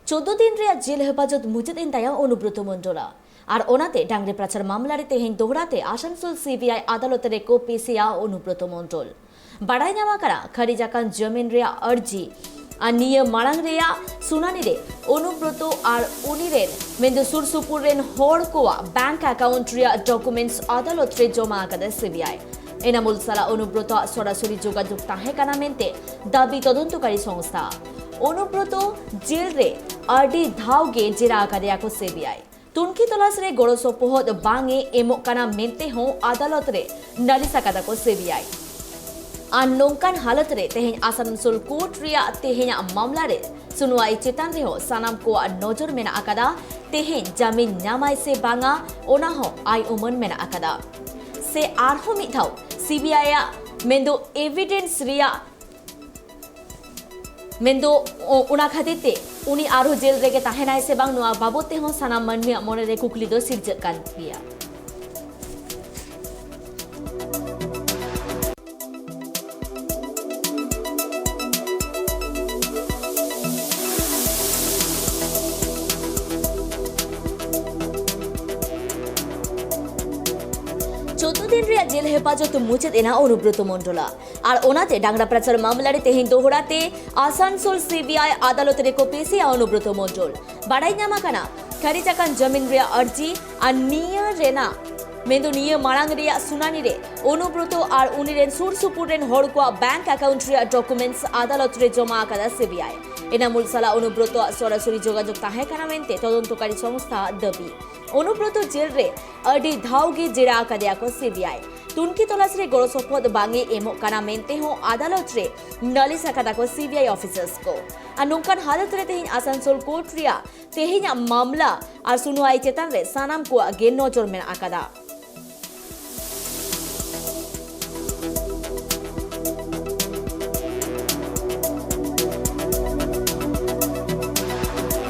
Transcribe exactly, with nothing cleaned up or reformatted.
ᱪᱳᱫᱽᱫᱳ ᱫᱤᱱ ᱨᱮᱭᱟᱜ ᱡᱮᱞ ᱦᱮᱯᱟᱡᱚᱛ ᱢᱩᱪᱟᱹᱫ ᱮᱱ ᱛᱟᱭᱟ ᱚᱱᱩᱵᱨᱚᱛᱚ ᱢᱚᱱᱰᱚᱞᱟᱜ᱾ ᱟᱨ ᱚᱱᱟᱛᱮ ᱰᱟᱝᱨᱤ ᱯᱨᱚᱪᱟᱨ ᱢᱟᱢᱞᱟ ᱨᱮ ᱛᱮᱦᱮᱧ ᱫᱚᱦᱲᱟ ᱛᱮ ᱟᱥᱟᱱᱥᱳᱞ ᱥᱤᱵᱤᱟᱭ ᱟᱫᱟᱞᱚᱛ ᱨᱮᱠᱚ ᱯᱮᱥᱮᱭᱟ ᱚᱱᱩᱵᱨᱚᱛᱚ ᱢᱚᱱᱰᱚᱞ᱾ ᱵᱟᱰᱟᱭ ᱧᱟᱢ ᱟᱠᱟᱱᱟ, ᱠᱷᱟᱨᱤᱡ ᱟᱠᱟᱱ ᱡᱟᱢᱤᱱ ᱨᱮᱭᱟᱜ ᱟᱹᱨᱡᱤ ᱟᱨ ᱱᱤᱭᱟᱹ ᱢᱟᱲᱟᱝ ᱨᱮᱭᱟᱜ ᱥᱩᱱᱟᱱᱤ ᱨᱮ ᱚᱱᱩᱵᱨᱚᱛᱚ ᱟᱨ ᱩᱱᱤ ᱨᱮᱱ ᱢᱮᱱᱫᱚ ᱥᱩᱨ ᱥᱩᱯᱩᱨ ᱨᱮᱱ ᱦᱚᱲ ᱠᱚᱣᱟᱜ ᱵᱮᱝᱠ ᱟᱠᱟᱣᱩᱱᱴ ᱨᱮᱭᱟᱜ ᱰᱚᱠᱩᱢᱮᱱᱴᱥ ᱟᱫᱟᱞᱚᱛ ᱨᱮ ᱡᱚᱢᱟ ᱟᱠᱟᱫᱟ ᱥᱤᱵᱤᱟᱭ᱾ ᱮᱱᱟᱢᱩᱞ ᱥᱟᱞᱟᱜ ᱚᱱᱩᱵᱨᱚᱛᱚᱣᱟᱜ ᱥᱚᱨᱟᱥᱚᱨᱤ ᱡᱳᱜᱟᱡᱳᱜᱽ ᱛᱟᱦᱮᱸ ᱠᱟᱱᱟ ᱢᱮᱱᱛᱮ ᱫᱟᱹᱵᱤ ᱛᱚᱫᱚᱱᱛᱚᱠᱟᱨᱤ ᱥᱚᱝᱥᱛᱷᱟ᱾ ᱚᱱᱩᱵᱨᱚᱛᱚ ᱡᱮᱞ ᱨᱮ ᱟᱹᱰᱤ ᱫᱷᱟᱣ ᱜᱮ ᱡᱮᱨᱟ ᱟᱠᱟᱫᱮᱭᱟ ᱠᱚ ᱥᱤᱵᱤᱟᱭ᱾ ᱛᱩᱱᱠᱷᱤ ᱛᱚᱞᱟᱥ ᱨᱮ ᱜᱚᱲᱚ ᱥᱚᱯᱚᱦᱚᱫ ᱵᱟᱝ ᱮ ᱮᱢᱚᱜ ᱠᱟᱱᱟ ᱢᱮᱱᱛᱮ ᱦᱚᱸ ᱟᱫᱟᱞᱚᱛ ᱨᱮ ᱱᱟᱞᱤᱥ ᱟᱠᱟᱫᱟ ᱠᱚ ᱥᱤᱵᱤᱟᱭ᱾ ᱟᱨ ᱱᱚᱝᱠᱟᱱ ᱦᱟᱞᱚᱛ ᱨᱮ ᱛᱮᱦᱮᱧ ᱟᱥᱟᱱᱥᱳᱞ ᱠᱳᱨᱴ ᱨᱮᱭᱟᱜ ᱛᱮᱦᱮᱧᱟᱜ ᱢᱟᱢᱞᱟ ᱨᱮ ᱥᱩᱱᱣᱟᱭ ᱪᱮᱛᱟᱱ ᱨᱮᱦᱚᱸ ᱥᱟᱱᱟᱢ ᱠᱚᱣᱟᱜ ᱱᱚᱡᱚᱨ ᱢᱮᱱᱟᱜ ᱟᱠᱟᱫᱟ᱾ ᱛᱮᱦᱮᱧ ᱡᱟᱢᱤᱱ ᱧᱟᱢᱟᱭ ᱥᱮ ᱵᱟᱝᱟ, ᱚᱱᱟ ᱦᱚᱸ ᱟᱭ ᱩᱢᱟᱹᱱ ᱢᱮᱱᱟᱜ ᱟᱠᱟᱫᱟ᱾ ᱥᱮ ᱟᱨᱦᱚᱸ ᱢᱤᱫ ᱫᱷᱟᱣ ᱥᱤᱵᱤᱟᱭ ᱟᱜ ᱢᱮᱱᱫᱚ ᱮᱵᱷᱤᱰᱮᱱᱥ ᱨᱮᱭᱟᱜ ᱢᱮᱱᱫᱚ ᱚ-, ᱚᱱᱟ ᱠᱷᱟᱹᱛᱤᱨ ᱛᱮ ᱩᱱᱤ ᱟᱨᱦᱚᱸ ᱡᱮᱞ ᱨᱮᱜᱮ ᱛᱟᱦᱮᱱᱟᱭ ᱥᱮ ᱵᱟᱝ, ᱱᱚᱣᱟ ᱵᱟᱵᱚᱫ ᱛᱮᱦᱚᱸ ᱥᱟᱱᱟᱢ ᱢᱟᱹᱱᱢᱤᱭᱟᱜ ᱢᱚᱱᱮ ᱨᱮ ᱠᱩᱠᱞᱤ ᱫᱚ ᱥᱤᱨᱡᱟᱹᱜ ᱠᱟᱱ ᱜᱮᱭᱟ᱾ ᱪᱳᱫᱽᱫᱳ ᱫᱤᱱ ᱨᱮᱭᱟᱜ ᱡᱮᱞ ᱦᱮᱯᱟᱡᱚᱛ ᱢᱩᱪᱟᱹᱫ ᱮᱱᱟ ᱚᱱᱩᱵᱨᱚᱛᱚ ᱢᱚᱱᱰᱚᱞᱟᱜ᱾ ᱟᱨ ᱚᱱᱟᱛᱮ ᱰᱟᱝᱨᱟ ᱯᱨᱚᱪᱟᱨ ᱢᱟᱢᱞᱟ ᱨᱮ ᱛᱮᱦᱮᱧ ᱫᱚᱦᱲᱟ ᱛᱮ ᱟᱥᱟᱱᱥᱳᱞ ᱥᱤᱵᱤᱟᱭ ᱟᱫᱟᱞᱚᱛ ᱨᱮᱠᱚ ᱯᱮᱥᱮᱭᱟ ᱚᱱᱩᱵᱨᱚᱛᱚ ᱢᱚᱱᱰᱚᱞ᱾ ᱵᱟᱰᱟᱭ ᱧᱟᱢ ᱟᱠᱟᱱᱟ, ᱠᱷᱟᱨᱤᱡ ᱟᱠᱟᱱ ᱡᱟᱢᱤᱱ ᱨᱮᱭᱟᱜ ᱟᱹᱨᱡᱤ ᱟᱨ ᱱᱤᱭᱟᱹ ᱨᱮᱱᱟᱜ ᱢᱮᱱᱫᱚ ᱱᱤᱭᱟᱹ ᱢᱟᱲᱟᱝ ᱨᱮᱭᱟᱜ ᱥᱩᱱᱟᱱᱤ ᱨᱮ ᱚᱱᱩᱵᱨᱚᱛᱚ ᱟᱨ ᱩᱱᱤ ᱨᱮᱱ ᱥᱩᱨ ᱥᱩᱯᱩᱨ ᱨᱮᱱ ᱦᱚᱲ ᱠᱚᱣᱟᱜ ᱵᱮᱝᱠ ᱟᱠᱟᱣᱩᱱᱴ ᱨᱮᱭᱟᱜ ᱰᱚᱠᱩᱢᱮᱱᱴᱥ ᱟᱫᱟᱞᱚᱛ ᱨᱮ ᱡᱚᱢᱟ ᱟᱠᱟᱫᱟ ᱥᱤᱵᱤᱟᱭ᱾ ᱮᱱᱟᱢᱩᱞ ᱥᱟᱞᱟᱜ ᱚᱱᱩᱵᱨᱚᱛᱚᱣᱟᱜ ᱥᱚᱨᱟᱥᱚᱨᱤ ᱡᱳᱜᱟᱡᱳᱜᱽ ᱛᱟᱦᱮᱸ ᱠᱟᱱᱟ ᱢᱮᱱᱛᱮ ᱛᱚᱫᱚᱱᱛᱚᱠᱟᱨᱤ ᱥᱚᱝᱥᱛᱷᱟ ᱫᱟᱹᱵᱤ᱾ ᱚᱱᱩᱵᱨᱚᱛᱚ ᱡᱮᱞ ᱨᱮ ᱟᱹᱰᱤ ᱫᱷᱟᱣ ᱜᱮ ᱡᱮᱨᱟ ᱟᱠᱟᱫᱮᱭᱟ ᱠᱚ ᱥᱤᱵᱤᱟᱭ᱾ ᱛᱩᱱᱠᱷᱤ ᱛᱚᱞᱟᱥ ᱨᱮ ᱜᱚᱲᱚ ᱥᱚᱯᱚᱦᱚᱫ ᱵᱟᱝ ᱮ ᱮᱢᱚᱜ ᱠᱟᱱᱟ ᱢᱮᱱᱛᱮ ᱦᱚᱸ ᱟᱫᱟᱞᱚᱛ ᱨᱮ ᱱᱟᱞᱤᱥ ᱟᱠᱟᱫᱟ ᱠᱚ ᱥᱤᱵᱤᱟᱭ ᱚᱯᱷᱤᱥᱟᱨᱥ ᱠᱚ᱾ ᱟᱨ ᱱᱚᱝᱠᱟᱱ ᱦᱟᱞᱚᱛ ᱨᱮ ᱛᱮᱦᱮᱧ ᱟᱥᱟᱱᱥᱳᱞ ᱠᱳᱨᱴ ᱨᱮᱭᱟᱜ ᱛᱮᱦᱮᱧᱟᱜ ᱢᱟᱢᱞᱟ ᱟᱨ ᱥᱩᱱᱣᱟᱭ ᱪᱮᱛᱟᱱ ᱨᱮ ᱥᱟᱱᱟᱢ ᱠᱚᱣᱟᱜ ᱜᱮ ᱱᱚᱡᱚᱨ ᱢᱮᱱᱟᱜ ᱟᱠᱟᱫᱟ᱾